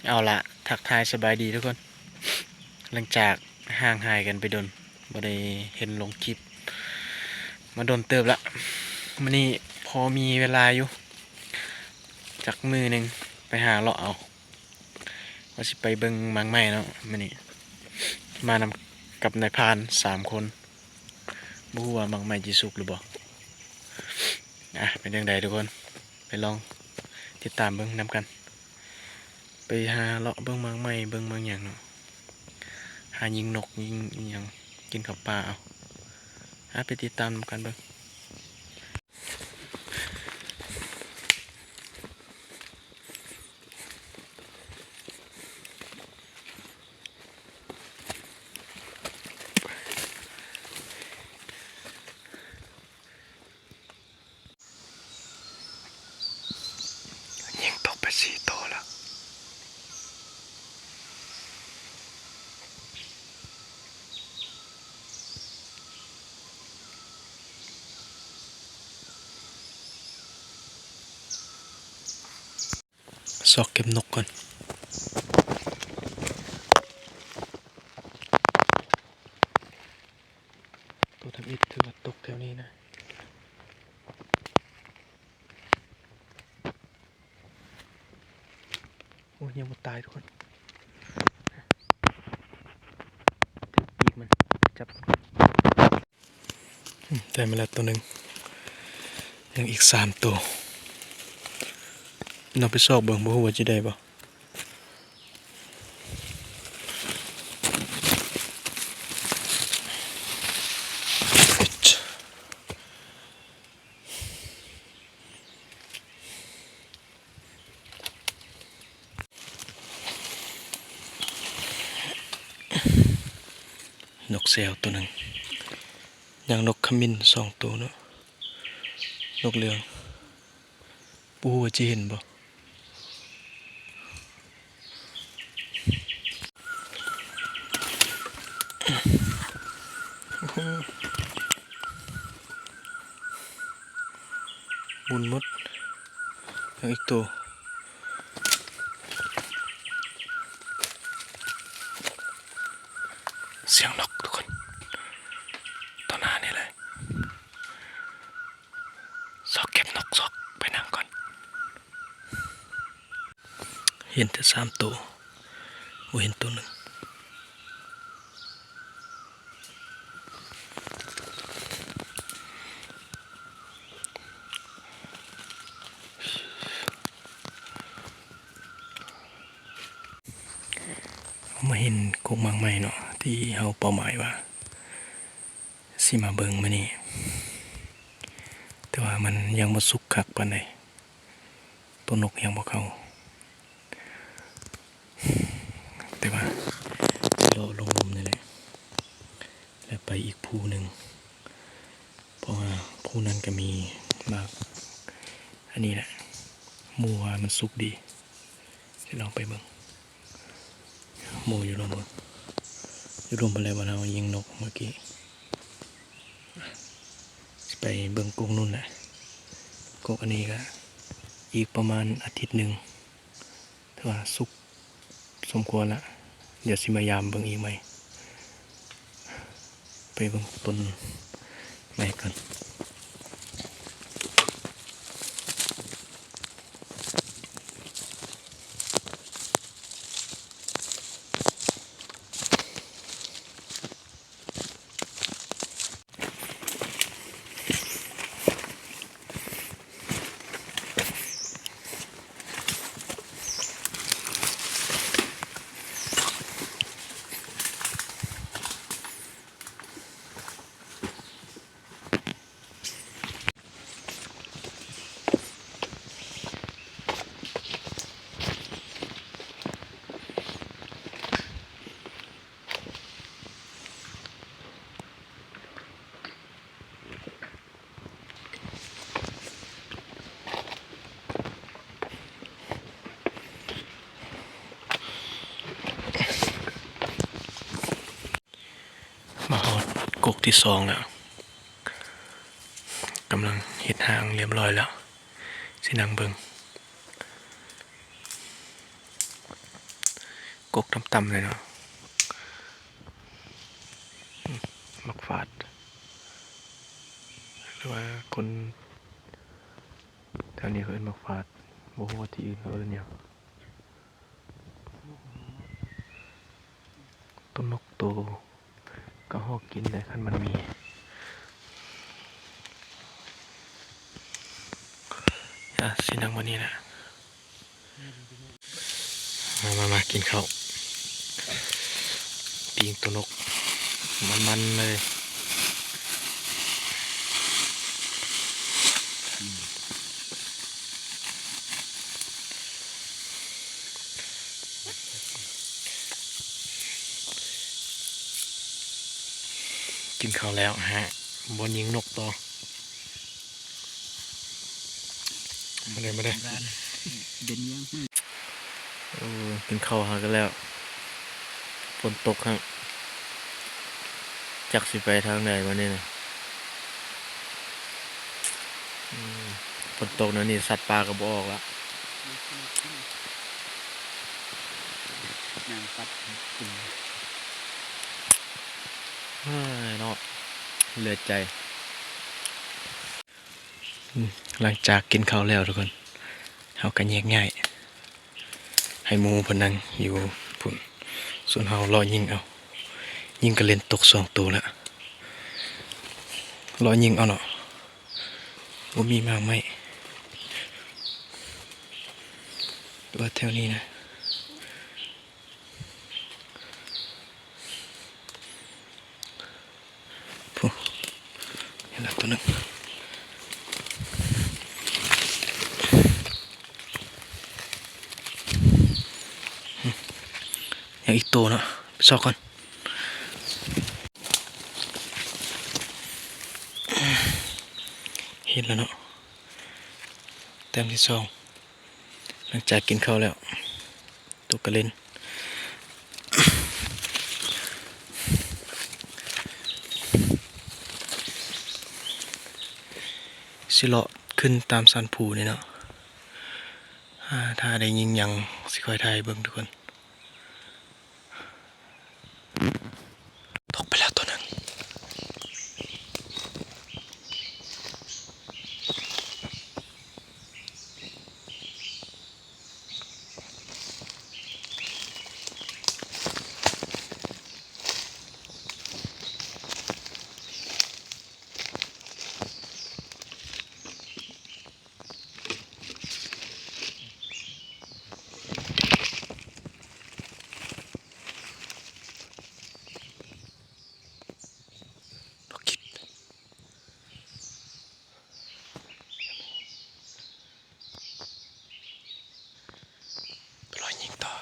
ເອົາລະ ທັກທາຍສະບາຍດີທຸກຄົນ ຫຼັງຈາກຫ່າງຫາຍກັນໄປດົນ ບໍ່ໄດ້ເຫັນລົງຄລິບມາດົນເຕີບລະ. ມື້ນີ້ພໍມີເວລາຢູ່ ຈັກມື້ໜຶ່ງໄປຫາເລາະເອົາ ວ່າຊິໄປເບິ່ງໝາກໄມ້ເນາະ. ມື້ນີ້ມານຳກັບນາຍພານສາມຄົນ ບໍ່ຮູ້ວ່າໝາກໄມ້ຊິສຸກຫຼືບໍ່. ອ່ະ ເປັນຈັ່ງໃດທຸກຄົນ ໄປລອງຕິດຕາມເບິ່ງນຳກັນ. ໄປຫາເລາະເບິ່ງໝາກໄມ້ ເບິ່ງໝາກຫຍັງເນາະ ຫາຍິງນົກ ຍິງອີ່ຫຍັງ ກິນເຂົ້າປ່າເອົາ. ອ່ະ ໄປຕິດຕາມນຳກັນເບິ່ງ. ຍິງຕົກໄປສີ່ໂຕແລ້ວ. ຊອກເກັບນົກກ່ອນ. ໂຕທຳອິດຖືວ່າຕົກແຖວນີ້ນະ. ໂອ້ ຍັງບໍ່ຕາຍທຸກຄົນ. ຖືກປີກມັນຈັບ. ອືມ ໄດ້ມາແລ້ວໂຕໜຶ່ງ ຍັງອີກສາມໂຕ. ລອງໄປຊອກເບິ່ງ ບໍ່ຮູ້ວ່າຊິໄດ້ບໍ່. ນົກແຊວໂຕໜຶ່ງ ຍັງນົກຂະມິ້ນສອງໂຕເນາະ ນົກເຫຼືອງ ບໍ່ຮູ້ວ່າຊິເຫັນບໍ່. ໝຸນໝົດ. ຍັງອີກໂຕ. ສຽງນົກທຸກຄົນ ຕໍ່ໜ້ານີ້ເລີຍ. ຊອກເກັບນົກ ຊອກໄປນັ່ງກ່ອນ. ເຫັນແຕ່ສາມໂຕ ບໍ່ເຫັນໂຕໜຶ່ງ. ເຮົາມາເຫັນກົກໝາກໄມ້ເນາະ ທີ່ເຮົາເປົ້າໝາຍວ່າຊິມາເບິ່ງມື້ນີ້ ແຕ່ວ່າມັນຍັງບໍ່ສຸກຄັກປານໃດ ໂຕນົກຍັງບໍ່ເຂົ້າ. ແຕ່ວ່າໄປເລາະລົງລຸ່ມນີ້ແຫຼະ ແລ້ວໄປອີກພູໜຶ່ງ ເພາະວ່າພູນັ້ນກໍມີໝາກອັນນີ້ແຫຼະ ໝູ່ວ່າມັນສຸກດີ. ຊິລອງໄປເບິ່ງໝູ່ຢູ່ລຸ່ມ ຢູ່ລຸ່ມພຸ້ນແຫຼະ ບ່ອນເຮົາຍິງນົກເມື່ອກີ້. ຊິໄປເບິ່ງກົກນຸ່ນແຫຼະ. ກົກອັນນີ້ກໍອີກປະມານອາທິດໜຶ່ງ ຖືວ່າສຸກສົມຄວນລະ ດຽວຊິມາຢາມເບິ່ງອີກໃໝ່. ໄປເບິ່ງຕົ້ນໄມ້ກ່ອນ. ມາຮອດກົກທີສອງແລ້ວ ກຳລັງເຮັດຮ່າງລຽບຮ້ອຍແລ້ວ ຊິນັ່ງເບິ່ງ. ປົກຕ່ຳໆ ເລີຍເນາະ. ໝາກຟາດ ຫຼືວ່າຄົນແຖວນີ້ເຂົາເອີ້ນໝາກຟາດ ບໍ່ຮູ້ວ່າທີ່ອື່ນເຂົາເອີ້ນຫຍັງ. ໂຕນົກໂຕກະຮອກກິນໄດ້ ຄັນມັນມີ. ອາ ຊິນັ່ງບ່ອນນີ້ແຫຼະ. ມາ ມາ ມາ ກິນເຂົ້າ. ປີ້ງໂຕນົກ ມັນໆ ເລີຍ. ກິນເຂົ້າແລ້ວ ຫາບ່ອນຍິງນົກຕໍ່. ມາເດີ ມາເດີ. ໂອ້ ກິນເຂົ້າຫາກັນແລ້ວ. ຝົນຕົກຫັ້ນ ຈັກຊິໄປທາງໃດບາດນີ້ນະ. ອືມ ຝົນຕົກແນວນີ້ ສັດປ່າກໍບໍ່ອອກລະ. ເຮີ້ຍເນາະ ເຫຼືອໃຈ. ອືມ ຫຼັງຈາກກິນເຂົ້າແລ້ວທຸກຄົນ ເຮົາກໍແຍກຍ້າຍ ໃຫ້ໝູ່ເພິ່ນນັ່ງຢູ່ພຸ້ນ ສ່ວນເຮົາເລາະຍິງເອົາ. ຍິງກະເລັນຕົກສອງໂຕແລ້ວ ເລາະຍິງເອົາເນາະ. ບໍ່ມີໝາກໄມ້ ຫຼືວ່າແຖວນີ້ນະ. ພຸ້ນ ເຫັນແລ້ວໂຕໜຶ່ງ. ຍັງອີກໂຕເນາະ ໄປຊອກກ່ອນ. ເຫັນແລ້ວເນາະ ແຕ້ມທີສອງ ຫຼັງຈາກກິນເຂົ້າແລ້ວ. ຕົກກະເລັນ ຊິເລາະຂຶ້ນຕາມສັນພູນີ້ເນາະ. ອາ ຖ້າໄດ້ຍິງຫຍັງ ຊິຄ່ອຍຖ່າຍໃຫ້ເບິ່ງທຸກຄົນ. ຕົກໄປແລ້ວໂຕໜຶ່ງ. ໄປລໍຍິງຕໍ່.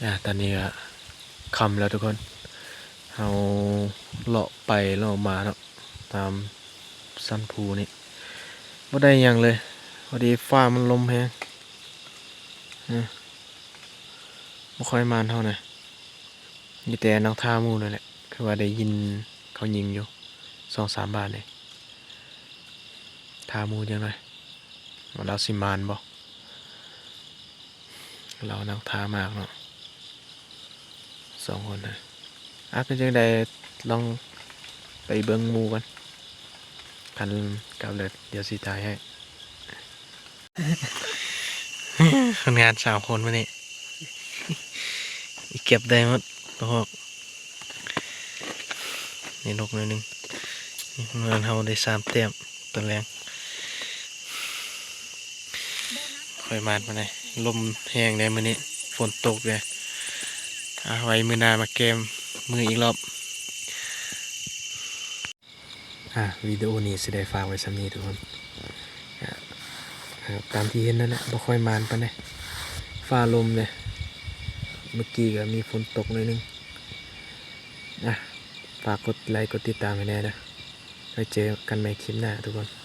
ອາ ຕອນນີ້ກະຄ່ຳແລ້ວທຸກຄົນ ເຮົາເລາະໄປເລາະມາເນາະ ຕາມສັນພູນີ້ ບໍ່ໄດ້ຫຍັງເລີຍ. ພໍດີຟ້າມັນລົມແຮງ ເອີ ບໍ່ຄ່ອຍໝານເທົ່າໃດ. ມີແຕ່ນັ່ງຖ້າໝູ່ນັ້ນແຫຼະ ຄືວ່າໄດ້ຍິນເຂົາຍິງຢູ່ສອງສາມບາດນີ້ ຖ້າໝູ່ຈັກໜ່ອຍ ວ່າລາວຊິໝານບໍ່. ລາວນັ່ງຖ້າໝາກເນາະ ສອງຄົນນະ. ອາ ເປັນຈັ່ງໃດ ລອງໄປເບິ່ງໝູ່ກ່ອນ ຄັນກັບແລ້ວດຽວຊິຖ່າຍໃຫ້. ຄົນງານສາມຄົນມື້ນີ້ ອີເກັບໄດ້ໝົດ ປາຮອກ. ນີ້ນົກໜ້ອຍໜຶ່ງ ນີ້ຄົນງານເຮົາໄດ້ສາມແຕ້ມ. ຕອນແລງ ຄ່ອຍມາປານໃດ ລົມແຮງເດ້ມື້ນີ້ ຝົນຕົກເດ້. ອ່າ ໄວ້ມື້ໜ້າມາແກ້ມືອີກລອບ. ອ່າ ວິດີໂອນີ້ຊິໄດ້ຝາກໄວ້ສ່ຳນີ້ທຸກຄົນ. ອ່າ ຕາມທີ່ເຫັນນັ້ນແຫຼະ ບໍ່ຄ່ອຍໝານປານໃດ ຟ້າລົມເດ້ ເມື່ອກີ້ກໍມີຝົນຕົກໜ້ອຍໜຶ່ງ. ອ່າ ຝາກກົດໄລກົດຕິດຕາມໃຫ້ແດ່ເດີ. ໄວ້ເຈີກັນໃໝ່ຄລິບໜ້າທຸກຄົນ.